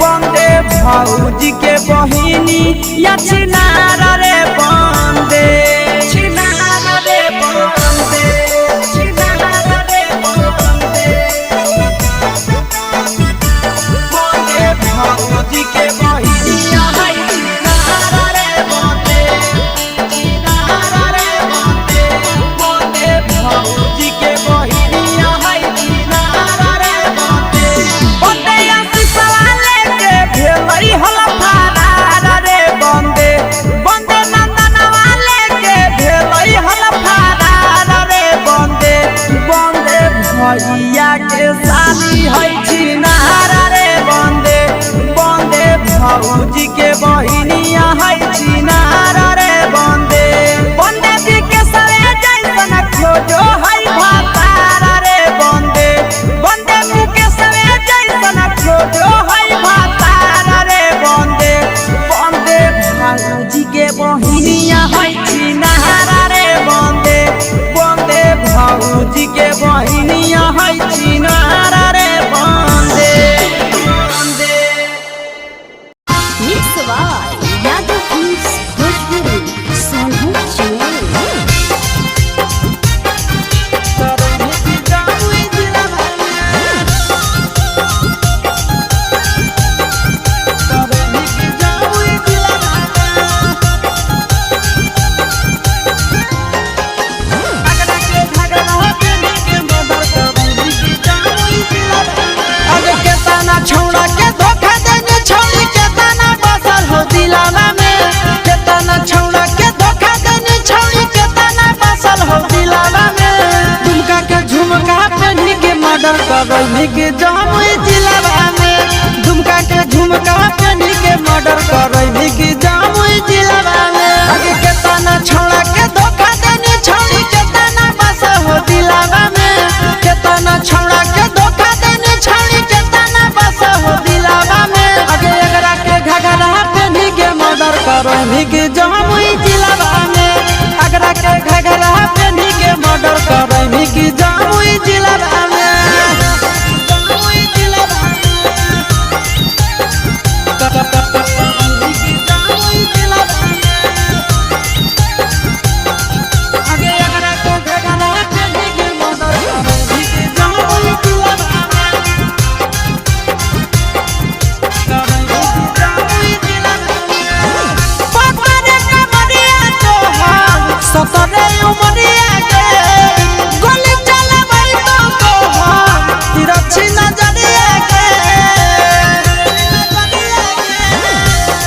बंदे भौजी के बहिनी या छिनारा रे बंदे। छिनारा रे बंदे, छिनारा रे बंदे। बंदे भौजी के बहिनिया है छिनारा रे बंदे, छिनारा रे बंदे। बंदे भौजी के बहिनिया है छिनारा रे बंदे। बंदे आशीषवा लेके भेलै हल फरार रे बंदे, के बहिनिया है छिनारा रे बंदे बंदे भौजी के बहिनिया है छिनारा रे बंदे बंदे। Mix by Yadav films Bhojpuri Sonu Channel. अरे केतना छौड़ा के धोखा देने छौड़ी केतना बसल हो दिलावा में, केतना छौड़ा के धोखा देने छौड़ी केतना बसल हो दिलावा में। दुमका के झुमका पहनी के मर्डर करैनी के जमुई जिलावा में, दुमका के झुमका पहनी के मर्डर करैनी के जमुई जिलावा में। अरे केतना छौड़ा के धोखा देने छौड़ी केतना बसल हो दिलावा में, केतना छौड़ा के धोखा देने छौड़ी केतना बसल हो दिलावा में। अगे एकरा के घघरा पहनी के मर्डर करैनी के जमुई जिलावा में, अगरा के घघरा पहनी के मर्डर करैनी के जमुई जिलावा में। जमुई जिलावा में। जमुई जिलावा में। अगे एकरा के घघरा पहनी के मर्डर करैनी के जमुई जिलावा में। सतरे उमरिया के गोली चलाबै तो तोहर तिरछी नजरिया के,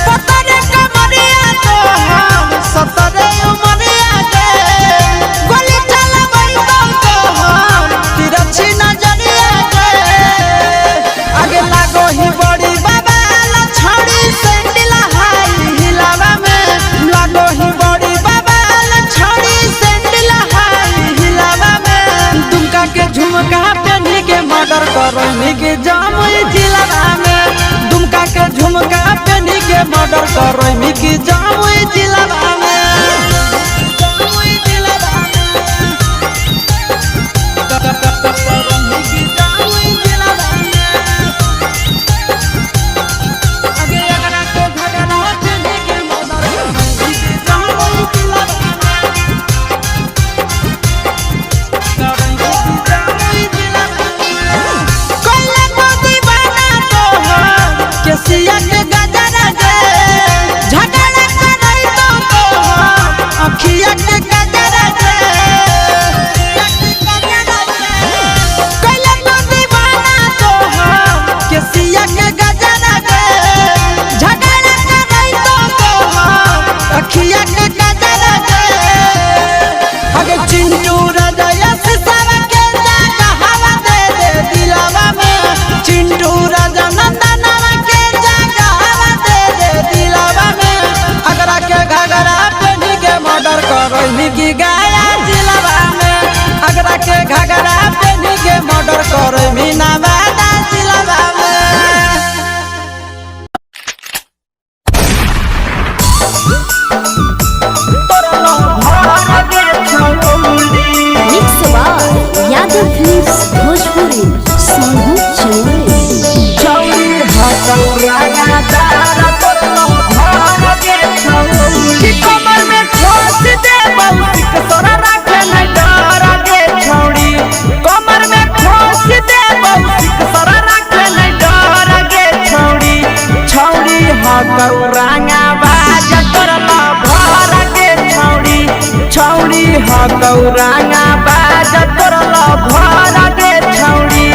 पतरे कमरिया तोहर सतरे उमरिया के गोली चलाबै तो तोहर तिरछी नजरिया के। आगे लागो ही बड़ी बाबा छड़ी सैंडल हाई हिलावा में, लागो ही बड़ी बाबा छड़ी सैंडल हाई हिलावा में। दुमका के झुमका पहनी के मर्डर करैनी के जमुई जिलावा में, दुमका के झुमका पहनी के मर्डर करैनी के जमुई जिलावा में। जमुई जिलावा में। जमुई जिलावा में। अगे एकरा के घघरा पहनी के मर्डर करैनी के जमुई जिलावा में। कोइला मोदी बना तोहर केसिया के गजरा गे, झगड़ा करई तो तोहर अखिया के गजरा गे। कोइला मोदी बना तोहर केसिया के गजरा गे, झगड़ा करई तो तोहर अखिया के गजरा गे। अगे चिंटू राजा यस सावा के जागा हवा दे दे दिलावा में, चिंटू राजा नंदनवा के जागा हवा दे दे दिलावा में। अगरा के घघरा पहनी के मर्डर करैनी की गाया जिलावा में, अगरा के घघरा पहनी के मर्डर करैनी नवादा जिलावा में। Mix by Yadav films Bhojpuri Sonu Channel. कि कमर में ठोस दे बहुतिक तोरा राखे नहीं डर गे छौड़ी, कमर में ठोस दे बहुतिक तोरा राखे नहीं डर गे छौड़ी। छौड़ी हकौरांगा बाज करला भर गे छौड़ी, छौड़ी हकौरांगा बाज करला भर गे छौड़ी।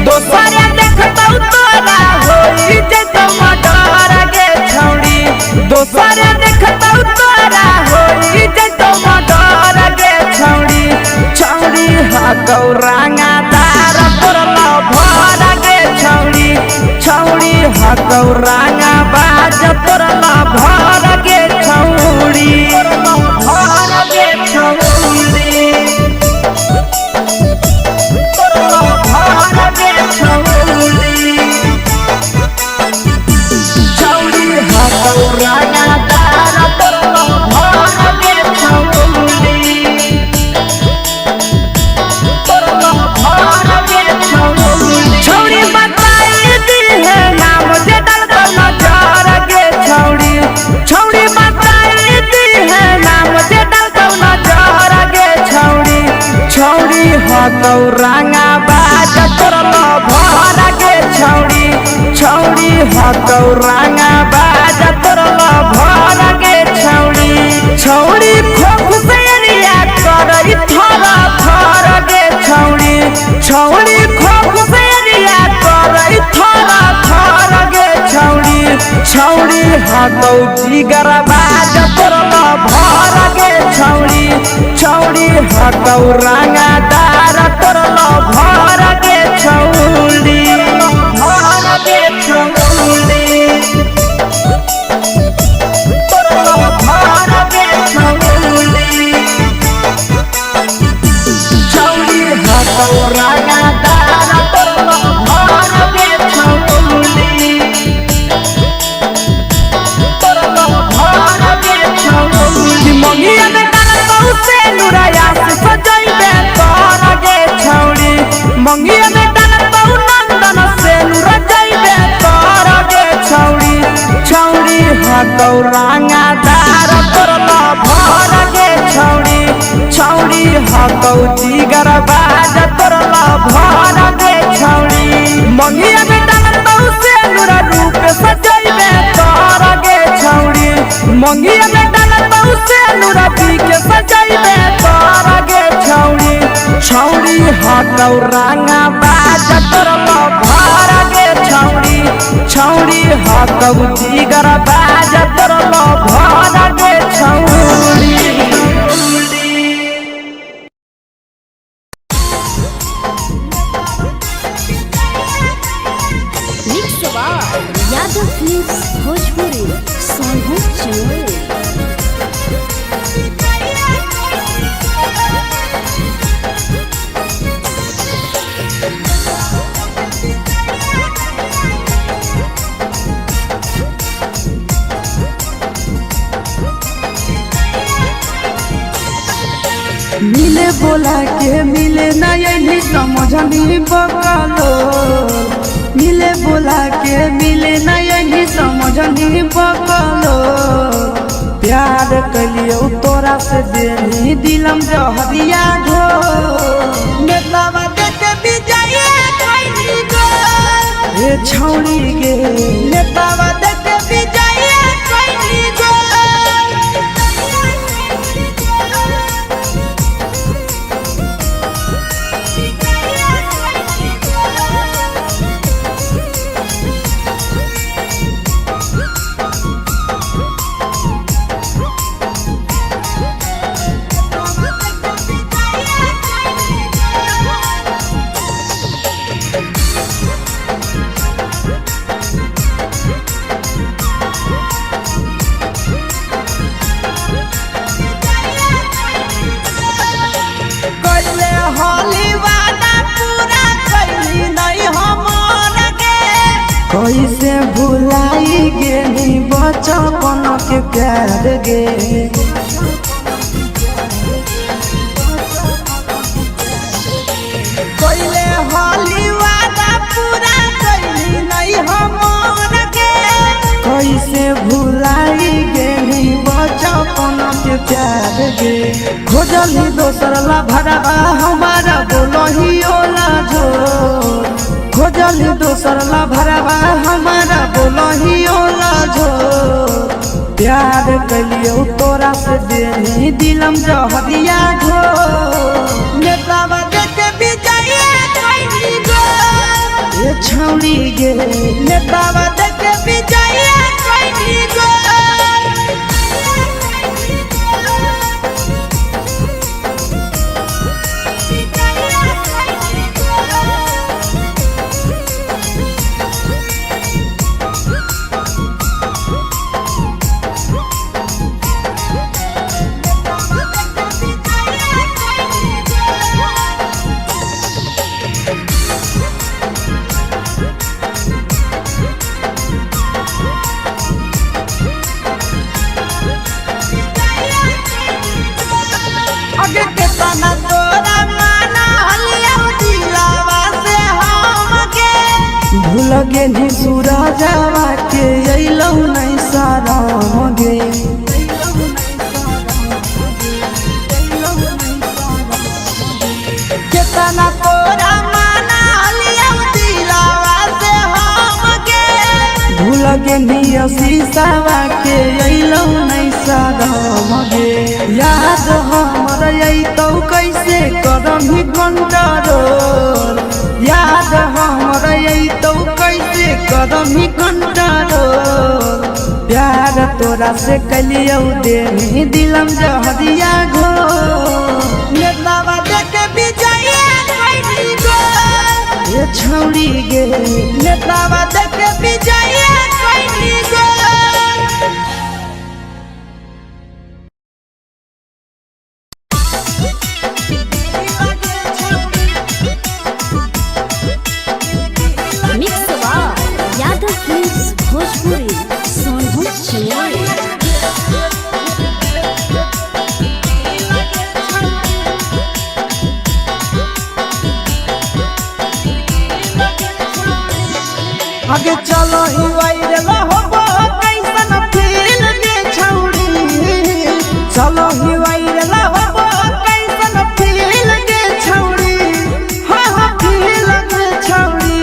दोसर देखतौ तोरा होई जेतौ मर्डर गे छौड़ी, दोसर देखतौ तोरा होई जेतौ मर्डर गे छौड़ी। छौड़ी हकौरांगा तार तोरला भर गे छौड़ी, छौड़ी हकौरांगा बाज तोरला भर गे छौड़ी, भर गे छौड़ी, तोरला भर गे छौड़ी। छौड़ी हकौरांगा तार तोरला हकौ जिगर बाज तोर भर गे छौड़ी, छौड़ी हकौ रंगदार तोर भर गे छौड़ी, भर गे छौड़ी, तोर भर गे छौड़ी, छौड़ी हकौ रंगदार तोर भर गे छौड़ी, मंगिया में डालतौ से नुराया से सजैबे तोर गे छौड़ी, मंगिया में डालतौ नंदन से नुरा जैबे तोर गे छौड़ी, छौड़ी हकौ रंगदार तोर भर गे छौड़ी, छौड़ी हकौ जिगर बाज तोर भर गे छौड़ी, मंगिया में डालतौ से नुरा रूप सजैबे तोर गे छौड़ी, मंगिया में डालतौ से नुरा पी के सजैबे तोर गे छौड़ी, छौड़ी हकौ रंगा बाज तोर भर गे छौड़ी, छौड़ी हकौ जिगर बाज तोर भर गे छौड़ी। Mix by Yadav films Bhojpuri Sonu Chamoli. मिले बोला के मिले नहीं समझनी बकलो, मिले बोला के मिले नहीं समझनी बकलो, प्यार कलियो तोरा से देनी दिलम जहरिया घो, नेतावा देखे विजय कैली गो, हे छौड़ी गे, नेतावा देखे विजय कैली गो। कैले होली वादा पूरा कैली नहीं हमर गे, कैसे भुलाई गेली बचपन के प्यार गे, कैले होली वादा पूरा कैली नहीं हमर गे, कैसे भुलाई गेली बचपन के प्यार गे, खोजली दोसर ला भरवा हमारा बोलही ओला जो, खोजली दोसर ला भरवा हमारा बोलही ओला जो, प्यार कलियो तोरा से देनी दिलम जहरिया घो, नेतावा देखे विजय कैली गो, ए छौड़ी गे, नेतावा देखे विजय कैली गो। अगे केतना तोरा माना हलिया दिलावा से हमके, भूल गेली सूरजवा के अइलौ नहीं शरम गे, केतना तोरा माना हलिया दिलावा से हमके, भूल गेली शीशावा के अइलौ नहीं शरम गे, याद हमर अइतौ कैसे करम कंट्रोल, याद हमर अइतौ कैसे जे कदम ही कंट्रोल। प्यार तोरा से कलियौ देही दिलम जहरिया घो। नेतावा देके विजय कैली गो ये छौड़ी गे, नेतावा देके विजय कैली गो। Mix by Yadav films Bhojpuri Sonbhadra Chennai. आगे चलो ही वायरल होबो कैसन फील गे छौड़ी, चलो ही वायरल होबो कैसन फील गे छौड़ी। हाँ हाँ फील गे छौड़ी,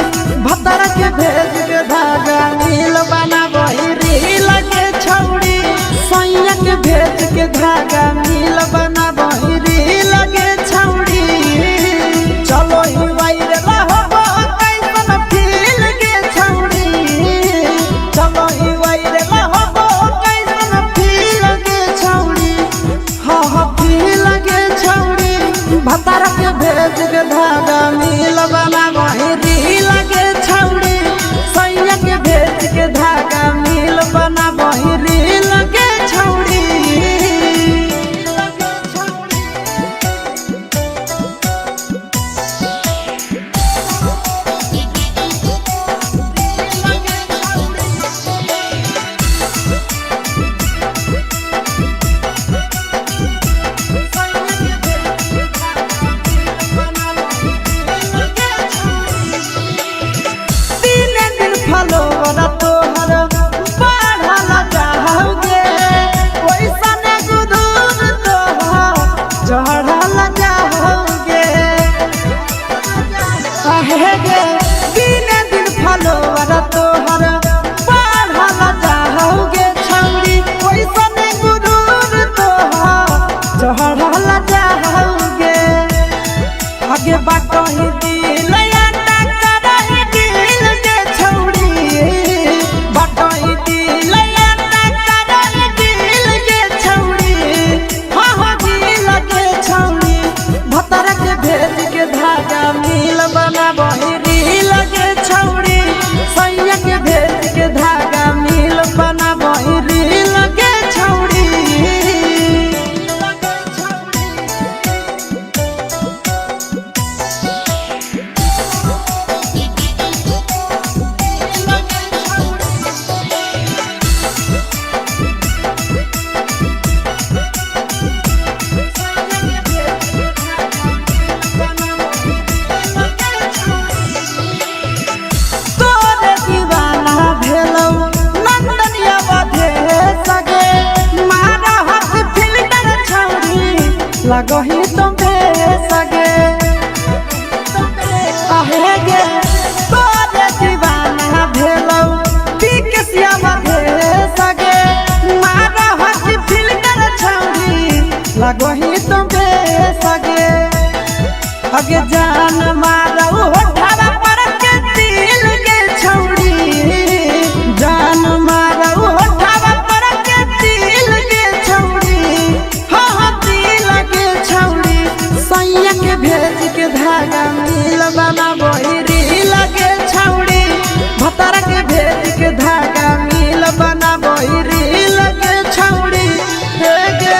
भतर के भेज के धागा नील बना वही रील गे छौड़ी। सैया के भेज के धागा नील बना वही रील गे छौड़ी। चलो ही वायरल होबो कैसन फील गे छौड़ी, चलो ही वायरल होबो कैसन फील गे छौड़ी। हाँ हाँ फील गे छौड़ी, भतार के भेज के धागा नील बना वही रील गे छौड़ी। सैया के भेज के धागा नील बना वही रील गे छौड़ी। तीन दिन फलोवर तोहर बढ़ल जाओगे, ओइसन गुदूर तोहर चढ़ल जाओगे। आहे गे तीन दिन फलोवर तोहर बढ़ल जाओगे छौड़ी, ओइसन गुदूर तोहर चढ़ल जाओगे। आगे बाटही दिल आटा करही दिल गे छौड़ी, बाटही दिल आटा करही दिल गे छौड़ी। हाँ हाँ दिल गे छौड़ी, भतर के भेज के धागा मिल बना वही रील गे छौड़ी। सैया के भेज के धागा मिल बना वही रील गे छौड़ी। तोरे दीवाना भेलौ नंदनिया बधे सगे, मारा हाथ फिल्टर छौड़ी लगही तुम सगे। आहे गे तोरे दीवाना भेलौ पिकसिया बधे सगे, मारा हाथ फिल्टर छौड़ी लगही तुम सगे। अगे जान मारौ होठवा पर के दिल गे छौड़ी, जान मारौ होठवा पर के दिल गे छौड़ी। हाँ हाँ दिल गे छौड़ी, सैया के भेज के धागा मिल बना वही रील गे छौड़ी। भतर के भेज के धागा मिल बना वही रील गे छौड़ी। हे गे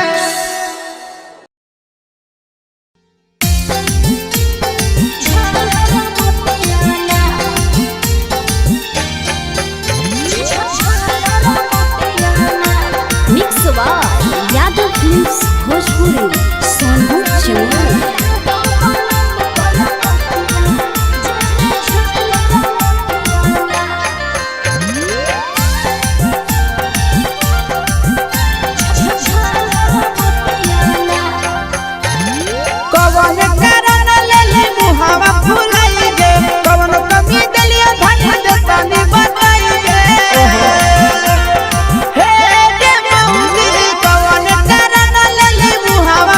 mix by Yadav films Bhojpuri Sonbhadra Chennai. कवन कारण लेले मुहावा फुलाई गे, कवन कमी देलियो धन देतानी बताई गे। हे गे मौगी कवन कारण लेले मुहावा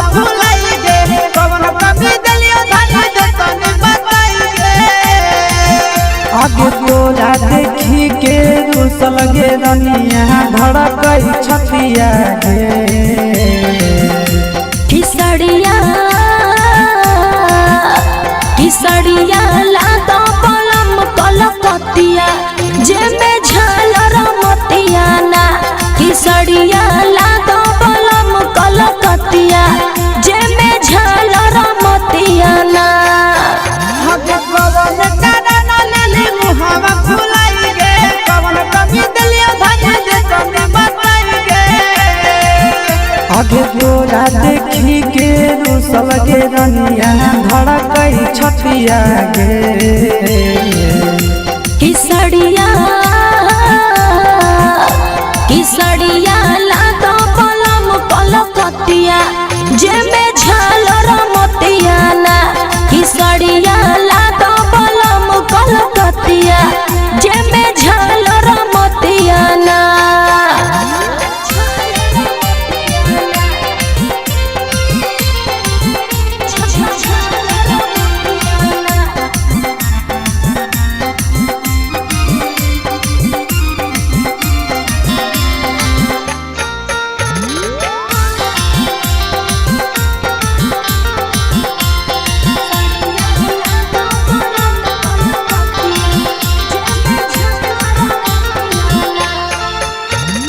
आगे तोरा देखी के रुसल गे रनिया धड़कई छतिया गे। किसड़िया किसड़िया लादो पलम पलकतिया जेमे झालर मोतिया ना। किसड़िया लादो पलम कलकतिया जेमे झालर मोतिया ना।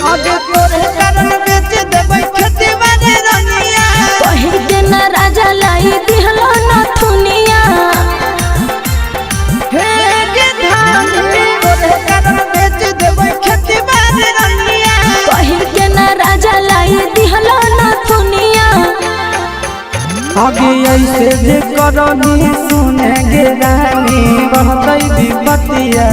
आगे तोरे कारण बेच देबै खेती बाड़ी रनिया। कही के ना राजा लाई दिहलो नथुनिया। हे गे धानी तोरे कारण बेच देबै खेती बाड़ी रनिया। कही के ना राजा लाई दिहलो नथुनिया। आगे ऐसे जे करनी सुने गे रानी बढ़तई विपतिया।